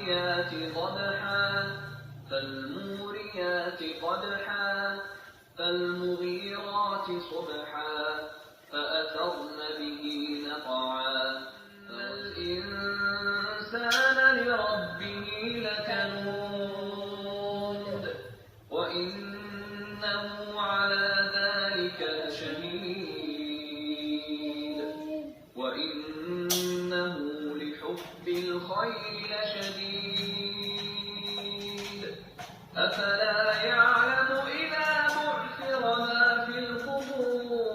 والعاديات ضبحا فالموريات قدحا فالمغيرات صبحا فأثرن به نقعا. الإنسان لربه لكنود وإنه على ذلك لشهيد وإنه لحب الخير لشديد. أفلا يعلم إذا بعثر ما في القبور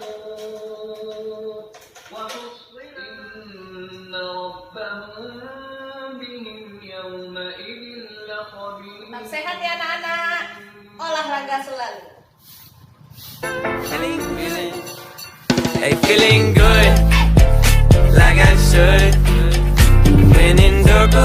وحصل إن ربهم بهم يومئذ لخبير. Tetap sehat ya, anak-anak. Olahraga selalu. Feeling, feeling, hey, feeling good, like I should. When in dark,